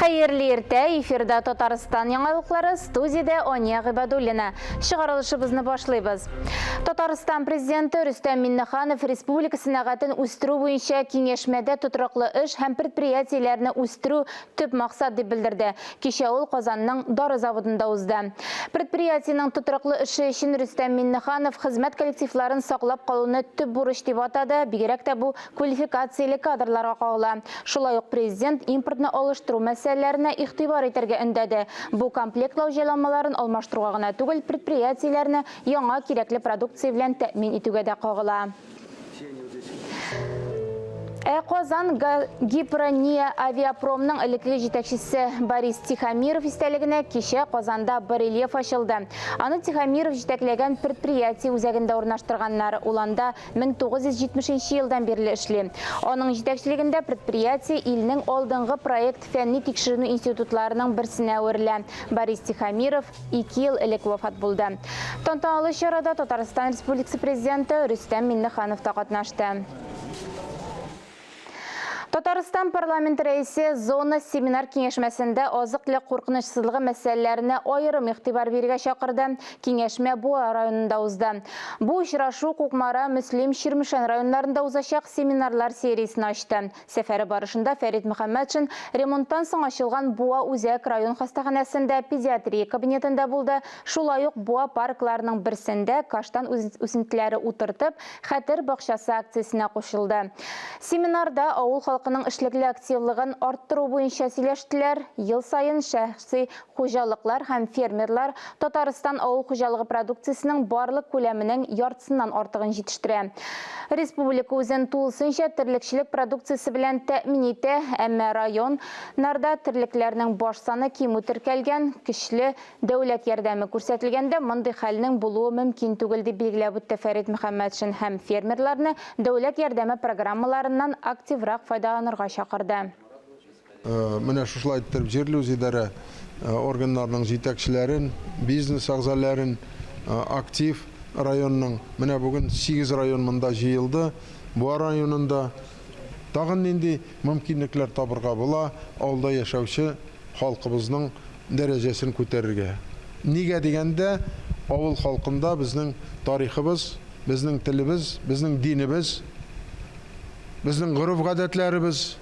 Хәерле иртә, эфирда Татарстан яңалыклары, студиядә Ания Гыйбадуллина. Чыгарылышыбызны башлыйбыз. Татарстан президенты Рөстәм Миннеханов республика сәнәгатен үстерү буенча киңәшмәдә тотрыклы эш һәм предприятиеләрне үстерү төп максат дип белдерде. Кичә ул Казанның дары заводында узды. Предприятиенең тотрыклы эше өчен Рөстәм Миңнеханов хезмәт коллективларын саклап калуны төп бурыч дип атады, бигрәк тә бу квалификацияле кадрларга кагыла. Шулай ук Президент импортны алыштыру мәсьәләләренә игътибар итәргә өндәде. Бу комплектлау җайланмаларын алмаштыруга гына түгел, предприятиеләрне яңа кирәкле продукция белән тәэмин итүгә дә кагыла. Ә Казан Гипрония авиапромның элеккеге җитәкчесе Борис Тихомиров истәлегенә кичә Казанда барельеф ачылды. Аны Тихомиров җитәкләгән предприятие үзәгендә урнаштырганнар. Ул анда 1970 елдан бирле эшли. Аның җитәкчелегендә предприятие илнең алдынгы проект фәнни-тикшеренү институтларының берсенә әверелә. Борис Тихомиров 2 ел элек вафат булды. Тантаналы чарада Татарстан Республикасы Президенты Рөстәм Миңнеханов та катнашты. Татарстан парламент рәисе зона семинар киңәшмәсендә азык-төлек куркынычсызлыгы мәсьәләләренә аерым игътибар бирергә чакырды. Киңәшмә Буа районында узды. Бу очрашу Кукмара, Мөслим, Чирмешән районнарында узачак семинарлар сериясен ачты. Сәфәре барышында Фәрит Мөхәммәтшин ремонттан соң ачылган Буа үзәк район хастаханәсендә педиатрия кабинетында булды, шулай ук Буа паркларының берсендә каштан үсентеләре утыртып, Хәтер бакчасы акциясенә кушылды. Семинарда авыл халкының эшлекле активлыгын арттыру буенча сөйләштеләр, ел саен шәхси Хуҗалыклар һәм фермерлар Татарстан авыл хуҗалыгы продукциясенең барлык күләменең яртысыннан артыгын җитештерә. Республика үзен тулысынча терлекчелек продукциясе белән тәэмин итә, әмма район нарда терлекләрнең баш саны кимү теркәлгән, көчле дәүләт ярдәме күрсәтелгәндә мондый хәлнең булуы мөмкин түгел, дип билгеләп үтте Фәрит Мөхәммәтшин һәм фермерларны дәүләт ярдәме программаларыннан активрак файдаланырга чакырды. Менә шушылай иттереп җирле үзидарә органнарының җитәкчеләрен, бизнес әгъзаләрен, актив районның, менә бүген 8 район монда җыелды, Буа районында тагын нинди мөмкинлекләр табырга була авылда яшәүче халкыбызның дәрәҗәсен күтәрергә. Нигә дигәндә, авыл халкында безнең тарихыбыз, безнең телебез, безнең динебез, безнең гореф-гадәтләребез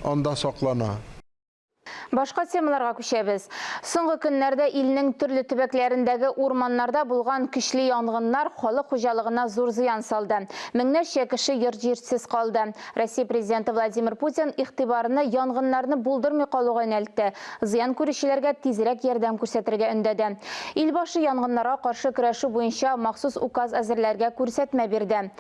анда саклана. Башка темаларга күчәбез. Соңгы көннәрдә илнең төрле төбәкләрендәге урманнарда булган көчле янгыннар халык хуҗалыгына зур зыян салды. Меңнәрчә кеше йорт-җирсез калды. Россия Президенты Владимир Путин игътибарны янгыннарны булдырмый калуга юнәлтте, зыян күрүчеләргә тизрәк ярдәм күрсәтергә өндәде. Илбашы янгыннарга каршы көрәшү буенча махсус указ әзерләргә күрсәтмә бирде.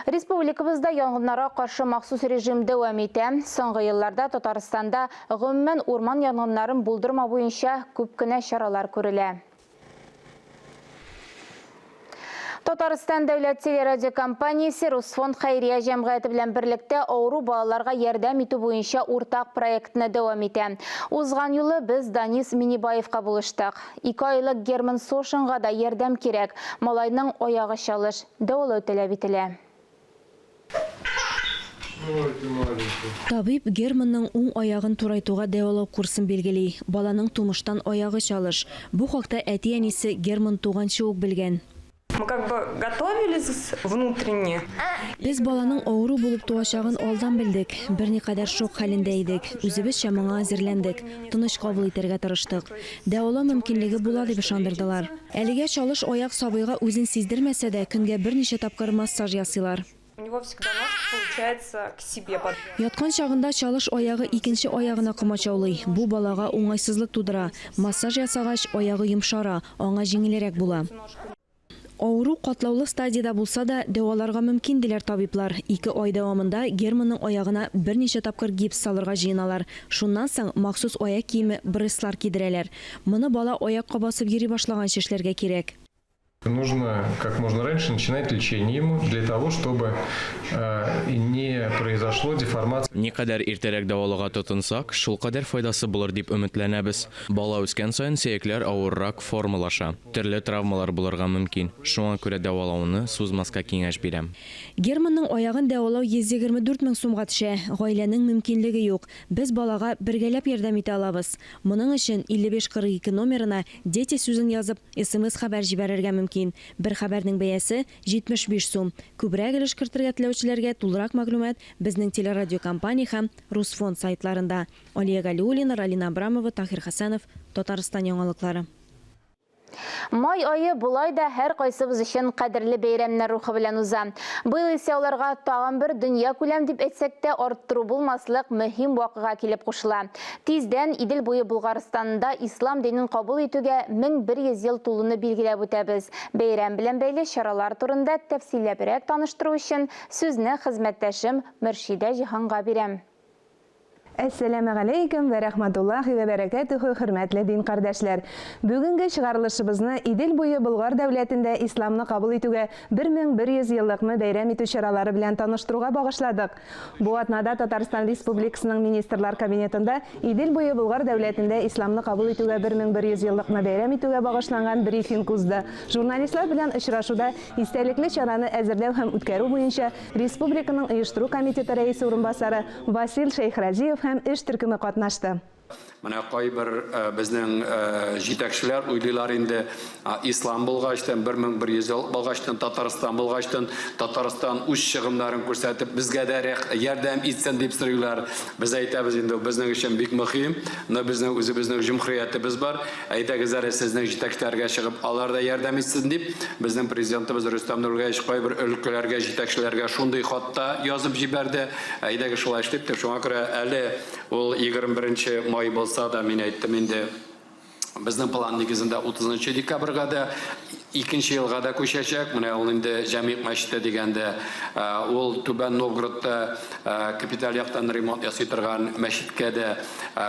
Республикабызда янгыннарга каршы махсус режим дәвам итә. Соңгы елларда Татарстанда, гомумән, урман янгыннарын булдырмау буенча күп кенә чаралар күрелә. Татарстан дәүләт телерадиокомпаниясе Русфонд хәйрия җәмгыяте белән берлектә авыру балаларга ярдәм итү буенча уртак проектны дәвам итә. Узган юлы без Данис Минибаевка булыштык. Ике айлык Герман Сошинга да ярдәм кирәк. Малайның аягы чалыш. Дәвалау таләп ителә. Табиб Германның уң аягын турайтуга дәвалау курсын билгели. Баланың тумыштан аягы чалыш. Бу хакта әти-әнисе Герман туганчы ук белгән. Мы как бы готовились внутренне. Без баланың авыру булып туачагын алдан белдек. Берникадәр шок хәлендә идек. Үзебезчә моңа әзерләндек. Тыныч кабул итәргә тырыштык. Дәвалау мөмкинлеге була дип ышандырдылар. Әлегә чалыш аяк сабыйга үзен сиздермәсә дә, көнгә берничә тапкыр массаж ясыйлар. У него всегда ножка получается к себе под. Яткан чагында чалыш аягы икенче аягына комачаулый. Бу балага уңайсызлык тудыра. Массаж ясагач, аягы йомшара, аңа җиңелрәк була. Авыру катлаулы стадиядә булса да, дәваларга мөмкин, диләр табиблар. Ике ай дәвамында Германның аягына берничә тапкыр гипс салырга җыеналар. Шуннан соң махсус аяк киеме, бресслар кидерәләр. Моны бала аякка басып йөри башлаганчы эшләргә кирәк. Нужно как можно раньше начинать лечение ему для того, чтобы не произошло деформация. Никадәр иртәрәк дәвалауга тотынсак, шулкадәр файдасы булыр дип өметләнәбез. Бала үскән саен сөякләр авыррак формалаша. Төрле травмалар булырга мөмкин. Шуңа күрә дәвалауны сузмаска киңәш бирәм. Германның аягын дәвалау 124 мең сумга төшә. Гаиләнең мөмкинлеге юк. Без балага бергәләп ярдәм итә алабыз. Моның өчен 5542 номерына Дети сүзен язып, смс-хәбәр җибәрергә мөмкин. Бер хәбәрнең бәясе, 75 сум. Күбрәк өлеш кертергә теләүчеләргә тулырак мәгълүмат безнең телерадиокомпания һәм Русфонд сайтларында. Алия Галиуллина, Ралина Абрамова, Таһир Хәсәнов, Татарстан яңалыклары. Май ае болай да һәркайсыбыз өчен кадерле бәйрәмнәр рухы белән уза. Быел исә аларга тагын бер дөньякүләм дип әйтсәк тә арттыру булмаслык мөһим вакыйга килеп кушыла. Тиздән Идел буе Болгарстанында ислам динен кабул итүгә 1100 ел тулуны билгеләп үтәбез. Бәйрәм белән бәйле чаралар турында тәфсилләбрәк таныштыру өчен сүзне хезмәттәшем Мөршидә Җиһанга бирәм. Әссәламегаләйкем вә рәхмәтуллаһи вә бәрәкәтүһү, хөрмәтле дин кардәшләр! Бүгенге чыгарылышыбызны Идел буе Болгар дәүләтендә исламны кабул итүгә 1100 еллыкны бәйрәм итү чаралары белән таныштыруга багышладык. Бу атнада Татарстан Республикасының Министрлар Кабинетында Идел буе Болгар дәүләтендә исламны кабул итүгә 1100 еллыкны бәйрәм итүгә багышланган брифинг узды. Журналистлар белән очрашуда истәлекле чараны әзерләү һәм үткәрү буенча республиканың оештыру комитеты рәисе урынбасары Васил Шәйхразиев һәм эш төркеме катнашты. Менә кайбер безнең җитәкчеләр уйлыйлар инде, ислам булгачтын, 1100 ел булгачтын, Татарстан булгачтын, Татарстан үз чыгымнарын күрсәтеп, безгә дә ярдәм итсен дип сорыйлар. Без әйтәбез инде, безнең өчен бик мөһим, но безнең үзебезнең җөмһүриятебез бар. Әйдәгез әле сезнең җитәкчеләргә чыгып, алар да ярдәм итсен дип, безнең президентыбыз Рөстәм Нургалиевич кайбер өлкәләргә, җитәкчеләргә шундый хат та язып җибәрде. Әйдәгез шулай эшлик дип, шуңа күрә әле Ул 21 нче май булса да, мин әйттем инде, безнең план нигезендә 30 нчы декабрьгә дә, икенче елга да күчәчәк. Менә ул инде Җәмигъ мәчете дигәндә, ул Түбән Новгородта капиталь яктан ремонт ясый торган мәчеткә дә,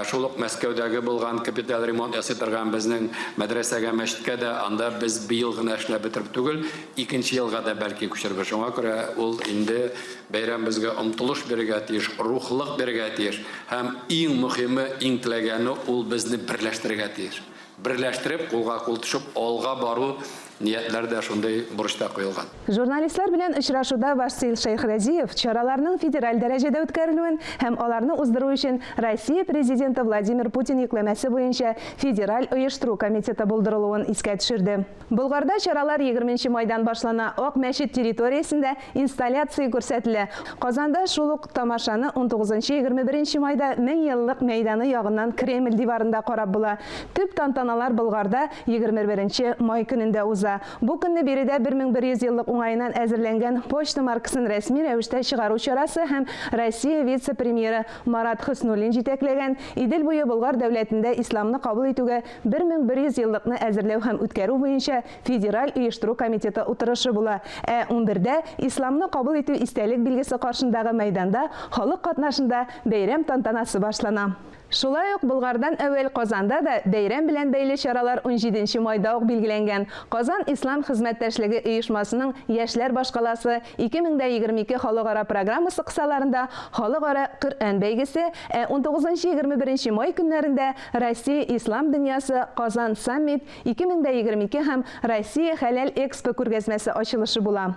шул ук Мәскәүдәге булган капиталь ремонт ясый торган безнең мәдрәсәгә, мәчеткә дә, анда без быел гына эшләп бетереп түгел, икенче елга да бәлки күчербез. Шуңа күрә ул инде Бәйрәм безгә омтылыш бирергә тиеш, рухлык бирергә тиеш һәм иң мөхиме, иң теләгәне, ул безне берләштерергә тиеш. Берләштереп, кулга-кул төшеп, алга бару ниятләре дә шундый бурычта куелган. Журналистлар белән очрашуда Васил Шәйхразиев чараларның федераль дәрәҗәдә үткәрелүен һәм аларны уздыру өчен Россия Президенты Владимир Путин йөкләмәсе буенча Федераль оештыру комитеты булдырылуын искә төшерде. Болгарда чаралар егерменче майдан башлана, Ак мәчет территориясендә инсталляция күрсәтелә. Казанда шул ук тамашаны унтугызынчы-егерме беренче майда Меңьеллык мәйданы ягыннан Кремль диварында карап була. Төп тантаналар Болгарда егерме беренче май көнендә уза. Бу көнне биредә 1100 еллык уңаеннан әзерләнгән почта маркасын рәсми рәвештә чыгару чарасы һәм Россия вице-премьеры Марат Хөснуллин җитәкләгән Идел буе Болгар дәүләтендә исламны кабул итүгә 1100 еллыкны әзерләү һәм үткәрү буенча Федераль оештыру комитеты утырышы була. Ә унбердә Исламны кабул итү истәлек билгесе каршындагы мәйданда халык катнашында бәйрәм тантанасы башлана. Шулай ук Болгардан әүвәл Казанда да бәйрәм белән бәйле чаралар унҗиденче майда ук билгеләнгән. Казан Ислам хезмәттәшлеге оешмасының Яшьләр башкаласы, 2022 халыкара программасы кысаларында Халыкара Коръән бәйгесе, ә унтугызынчы-егерме беренче май көннәрендә Россия Ислам дөньясы Казан Саммит 2022 һәм Россия Хәләл Экспо күргәзмәсе ачылышы була.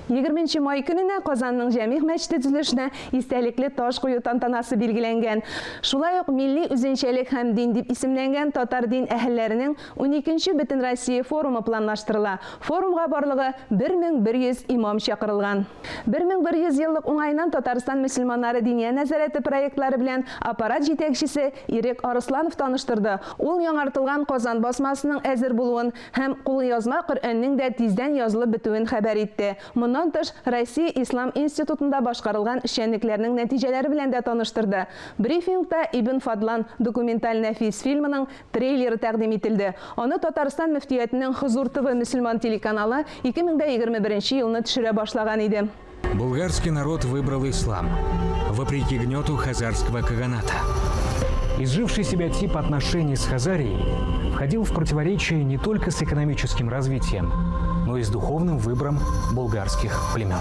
Егерменче май көненә Казанның Җәмигъ мәчете төзелешенә истәлекле таш кую тантанасы билгеләнгән. Шулай ук Милли үзенчәлек һәм дин дип исемләнгән татар дин әһелләренең уникенче Бөтенроссия форумы планлаштырыла. Форумга барлыгы 1100 имам чакырылган. 1100 еллык уңаеннан Татарстан мөселманнары Диния нәзарәте проектлары белән аппарат җитәкчесе Ирек Арысланов таныштырды. Ул яңартылган Казан басмасының әзер булуын һәм кулъязма Коръәннең дә тиздән язылып бетүен хәбәр итте. Моннан тыш, Россия Ислам институтында башкарылган эшчәнлекләрнең нәтиҗәләре белән дә таныштырды. Брифингта Ибн Фадлан документаль нәфис фильмының трейлеры тәкъдим ителде. Аны Татарстан мөфтиятенең Хозур ТВ мөселман телеканалы 2021 елны төшерә башлаган иде. Булгарский народ выбрал ислам, вопреки гнету хазарского каганата. Изживший себя тип отношений с Хазарией входил в противоречие не только с экономическим развитием, но и с духовным выбором булгарских племен.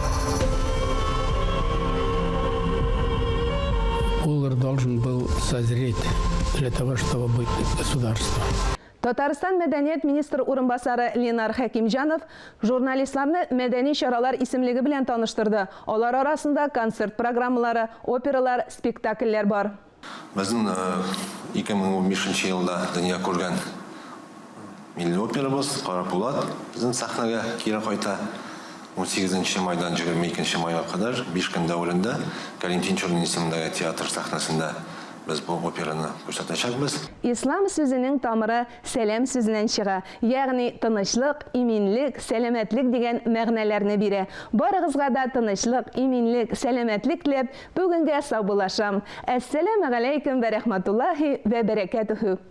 Булгар должен был созреть для того, чтобы быть государством. Татарстан мәдәният министры урынбасары Ленар Хәкимҗанов журналистларны мәдәни чаралар исемлеге белән таныштырды. Алар арасында концерт программалары, опералар, спектакльләр бар. Безнең 2015 елда дөнья күргән милли операбыз Кара Пулат безнең сәхнәгә кире кайта. 18 майдан 22 майга кадәр 5 көн дәверендә Кәрим Тинчурин исемендәге театр сәхнәсендә без бу операны күрсәтәчәкбез. Ислам сүзенең тамыры сәлам сүзеннән чыга, ягъни тынычлык, иминлек, сәламәтлек дигән мәгънәләрне бирә. Барыгызга да тынычлык, иминлек, сәламәтлек теләп, бүгенгә саубуллашам. Әссәламегаләйкүм вә рәхмәтуллаһи вә бәрәкәтүһү.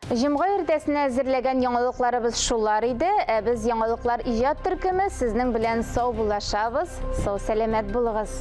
Җомга иртәсенә әзерләгән яңалыкларыбыз шулар иде. Ә без яңалыклар иҗат төркеме сезнең белән саубуллашабыз. Сау-сәламәт булыгыз.